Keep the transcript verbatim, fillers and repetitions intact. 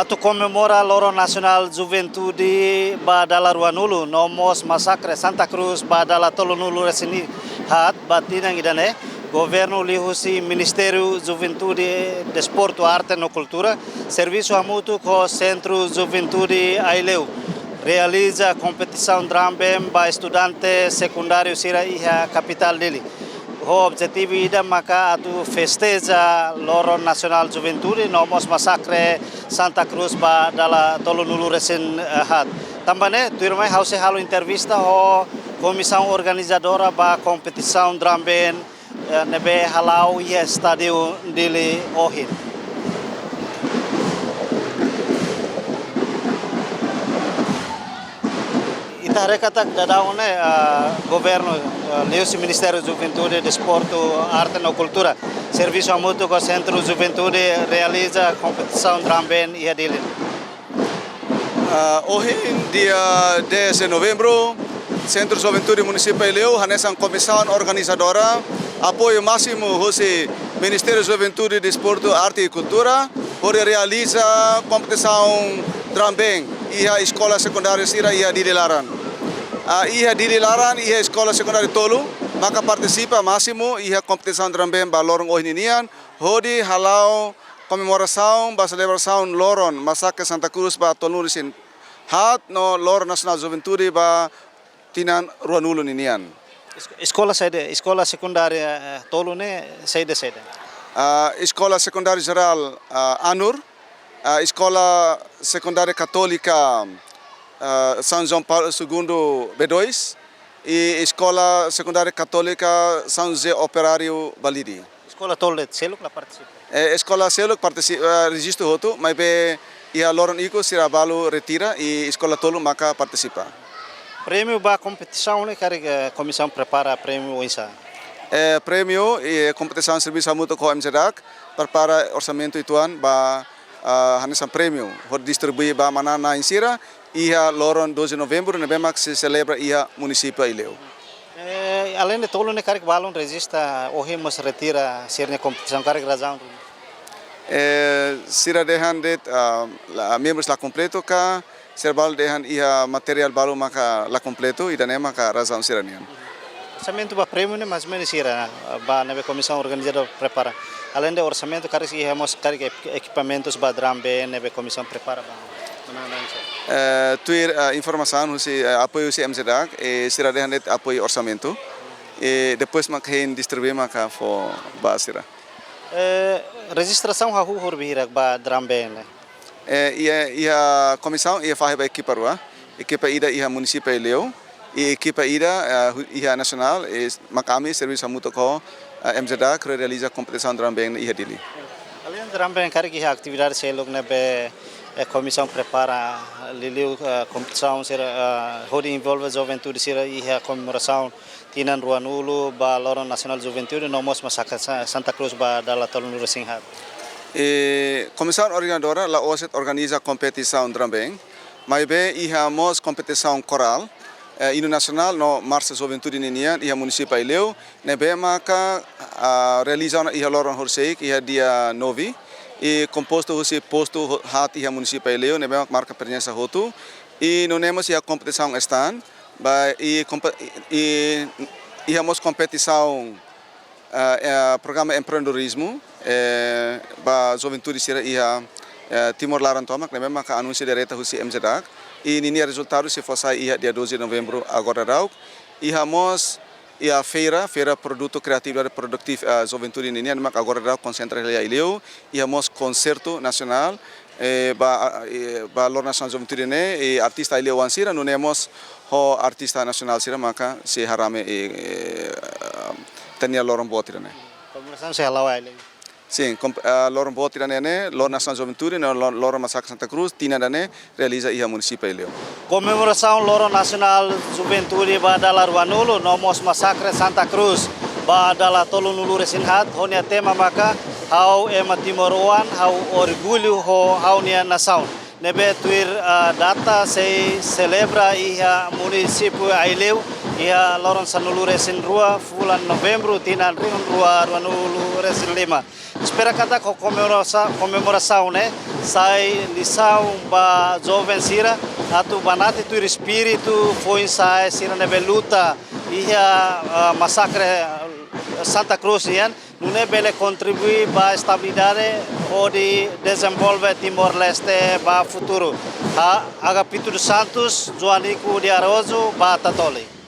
Atu komemora Loron Nasionál Juventude ba dala ruanulu, no mós masakre Santa Cruz ba dala tolunulu-resin-haat ba tinan ida-ne'e, Governu liuhusi Ministériu Juventude, Desportu, Arte no Kultura, servisu hamutuk ho Sentru Juventude Aileu, realiza kompetisaun drum band ba estudante sekundáriu sira iha kapitál Dili. Ho objetivu ida maka atu festeja Loron Nasionál Juventude no mós masakre Santa Cruz ba dala tolunulu-resin-haat. Tanba ne'e, tuirmai ha'u sei halo entrevista ho komisaun organizadora ba kompetisaun drum band, eh, ne'ebé hala'o iha estádiu Dili ohin. Ita haree katak daudaun ne'e, ah, governu, ah, liuhusi Ministériu Juventude, Desportu, Arte no Kultura, servisu hamutuk ho Sentru Juventude realiza kompetisaun drum band iha Dili. Ah, ohin dia dez de novembru, Sentru Juventude Munisípiu Aileu, hanesan komisaun organizadora, apoiu másimu husi Ministériu Juventude, Desportu, Arte e Kultura, hodi realiza kompetisaun drum band iha eskola sekundáriu sira iha Dili laran. Ah, iha Dili laran, iha eskola sekundáriu tolu maka partisipa másimu iha kompetisaun drum band ba loron ohin ninian, hodi hala'o komemorasaun ba selebrasaun loron masakre Santa Cruz ba tolunulu-resin-haat no Loron Nasionál Juventude ba tinan ruanulu ninian. Es-, eskola saida, eskola sekundária, eh, tolu ne'e saida, saida? Ah, Eskola Sekundária Jerál, ah, Anur, ah, Eskola Sekundária Katólika, ah, São João Paulo Segundo B dois, i Eskola Sekundária Katólika São José Operário Balide. Eskola tolu de'it seluk la partisipa? Eh, eskola seluk partisi-, eh, rejistu hotu, maibé iha loron ikus sira balu retira i eskola tolu maka partisipa. Prémiu ba kompetisaun ne'e karik, eh, komisaun prepara prémiu oinsá? Eh, prémiu i kompetisaun servisu hamutuk ho M Z D A C prepara orsamentu uitoan ba, ah, hanesan prémiu hodi distribui ba manán-na'in sira iha loron doze de novembru ne'ebé mak sei selebra iha munisípiu Aileu. Eh, aleinde tolu ne'e karik balun rejista, ohin mós retira sira-nia kompetisaun, karik razaun duni? Eh, sira dehan de'it, ah, la, membrus la kompletu ka, sira balu dehan iha materiál balu maka la kompletu, ida-ne'e maka razaun sira-nian. Orsamentu ba prémiu ne'e mais ou menus hira, ba ne'ebé komisaun organizadora prepara? Aleinde orsamentu karik iha mós karik ep-, ekipamentus ba drum band ne'ebé komisaun prepara ba manán-na'in sira? Eh, tuir, eh, informasaun husi, eh, apoiu husi M Z D A C, eh, sira dehan de'it apoiu orsamentu. I depois mak hein distribui maka fó ba sira. Eh, rejistrasaun hahú horibainhira ba drum band ne'e? Eh, iha, iha komisaun, iha fahe ba ekipa rua. Ekipa ida iha munisípiu Aileu, i ekipa ida, eh, hu-, iha nasionál, i s-, mak ami servisu hamutuk ho, eh, M Z D A C hodi realiza kompetisaun drum band iha Dili. Aleinde drum band karik iha atividade seluk ne'ebé, eh, komisaun prepara, liuliu, eh, kompetisaun sira, eh, hodi envolve juventude sira iha komemorasaun tinan ruanulu ba Loron Nasionál Juventude no mós masakre Sa-, Santa Cruz ba dala tolunulu-resin-haat. I komisaun organizadora la'ós de'it organiza kompetisaun drum band, maibé iha mós kompetisaun korál, eh, inu nasionál no marsa juventude ninian iha munisípiu Aileu, ne'ebé maka, ah, realiza ona iha loron horiseik iha dia nove, i kompostu husi postu ho-, haat iha munisípiu Aileu, ne'ebé mak marka prezensa hotu, i nune'e mós iha kompetisaun stand, ba i kompe-, i, i iha mós kompetisaun, ah, eh, programa empreendedorizmu, eh, ba juventude sira iha, eh, Timor laran tomak, ne'ebé maka anúnsiu direta husi M Z D A C. I ninia rezultadu sei fó sai iha dia doze de novembru agora daudaun. Iha mós iha feira, feira produtu kriatividade produtivu, eh, juventude ninian mak agora daudaun konsentra iha Aileu. Iha mós konsertu nasionál, eh, ba, eh, ba Loron Nasionál Juventude ne'e, i artista Aileu-oan sira, nune'e mós ho artista nasionál sira maka sei harame, eh, eh, ita-nia loron boot ida-ne'e. Komemorasaun sei hala'o iha Aileu? Sin, kom-, ah, loron boot ida-ne'e ne'e, Loron Nasionál Juventude, no lo-, loron masakre Santa Cruz, tinan ida-ne'e, realiza iha munisípiu Aileu. Komemorasaun Loron Nasionál Juventude ba dala ruanulu, no mós masakre Santa Cruz ba dala tolunulu-resin-haat, ho nia tema maka, Ha'u ema timoroan, ha'u orgullu ho ha'u-nia nasaun. Ne'ebé tuir, ah, data sei selebra iha munisípiu Aileu, iha loron sanulu resin rua fulan Novembru tinan rihun rua rua nulu resin lima. Espera katak ho komemorasa-, komemorasaun ne'e sai lisaun ba joven sira atu banati tuir espíritu foin-sa'e sira ne'ebé luta iha, ah, masakre Santa Cruz nian, nune'e bele kontribui ba estabilidade hodi dezenvolve Timor-Leste ba futuru. Ha, Agapito dos Santos, Joanico de Araújo, ba Tatoli.